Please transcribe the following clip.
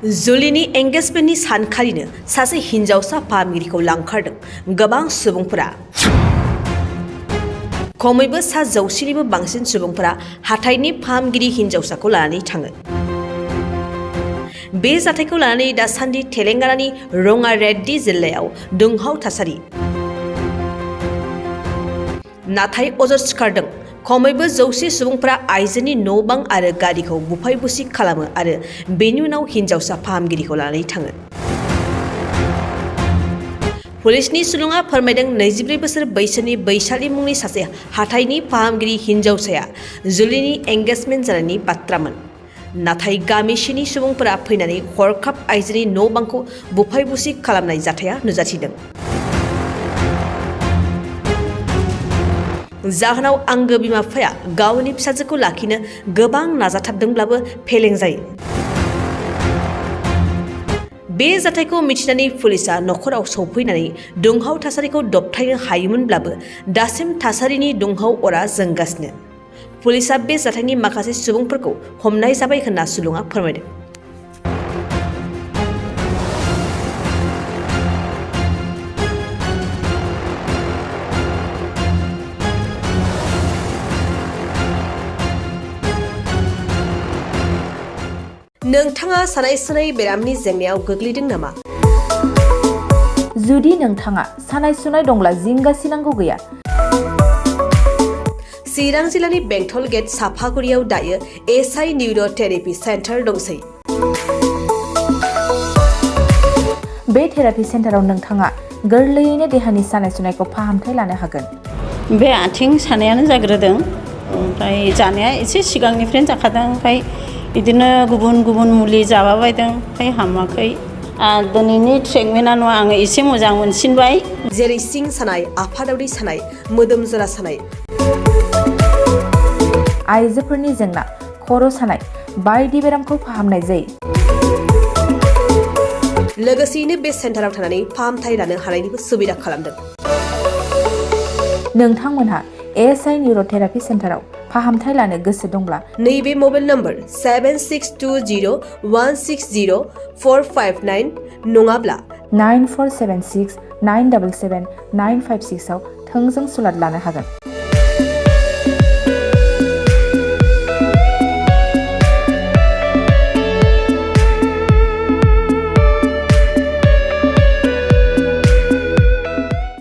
जुलिनि एंगेजमेन्टनि सानखालिनो सासे हिनजावसा फाहामगिरिखौ लांखारदों गोबां सुबुंफोरा। खमैबो 100निबो बांसिन सुबुंफोरा हाथाइनि फाहामगिरि हिनजावसाखौ लानानै थाङो। बे जाथायखौ लानानै दासान्दि तेलेंगानानि रंगारेड्डी जिल्लायाव दुंहाव थासारि। नाथाय अजद सिखारदों खमैबो 100 सुबुंफोरा आइजोनि न' बां आरो गारिखौ बुफाय बुसि खालामो आरो बेनि उनाव हिनजावसा फाहामगिरिखौ लानानै थाङो। पुलिसनि सुलुङा फोरमायदों 24 बोसोर बैसोनि बैशाली मुंनि सासे हाथाइनि फाहामगिरि हिनजावसाया जुलिनि एंगेजमेन्ट जानायनि बाथ्रामोन। नाथाय गामिसेनि सुबुंफोरा फैनानै हरखाब आइजोनि न' बांखौ बुफाय बुसि खालामनाय जाथाया नुजाथिदों। जाहोनाव आंगो बिमा बिफाया गावनि फिसाजोखौ लाखिनो गोबां नाजाथाबदोंब्लाबो फेलें जायो। बे जाथायखौ मिथिनानै पुलिसआ नखराव सौफैनानै दुंहाव थासारिखौ दबथायनो हायोमोनब्लाबो दासिम थासारिनि दुंहाव अरा जोंगासिनो। पुलिसआ बे जाथायनि माखासे सुबुंफोरखौ हमनाय जाबाय होनना सुलुङा फोरमायदों। नोंथाङा सानाय सुनाय बेरामनि जेंनायाव गोग्लैदों नामा? जुदि नोंथाङा सानाय सुनाय दंब्ला जिंगासिनांगौ गैया। चिरां जिल्लानि बेंटल गेट साफागुरियाव दायो एसआइ निउर' थेरापि सेन्टार दंसै। बे थेरापि सेन्टाराव नोंथाङा गोरलैयैनो देहानि सानाय सुनायखौ फाहामथाय लानो हागोन। बे आथिं सानायानो जाग्रोदों, ओमफ्राय जानाया एसे सिगांनिफ्रायनो जाखादों, ओमफ्राय बिदिनो गुबुन गुबुन मुलि जाबाबायदों, ओमफ्राय हामाखै। दिनैनि ट्रिटमेन्टआ नङा, आङो एसे मोजां मोनसिनबाय। जेरै सिं सानाय, आफादावरि सानाय, मोदोम जरा सानाय, आइजोफोरनि जेंना, खर' सानाय बायदि बेरामखौ फाहामनाय जायो। लोगोसेयैनो बे सेन्टाराव थानानै फाहामथाय लानो हानायनिबो सुबिदा खालामदों। नोंथांमोनहा एसआइ निउर' थेरापि सेन्टाराव फाहामथाय लानो गोसो दंब्ला नैबे मबाइल नम्बर 7620160459 नङाब्ला 9476977956 आव थोंजों सुलाद लानो हागोन।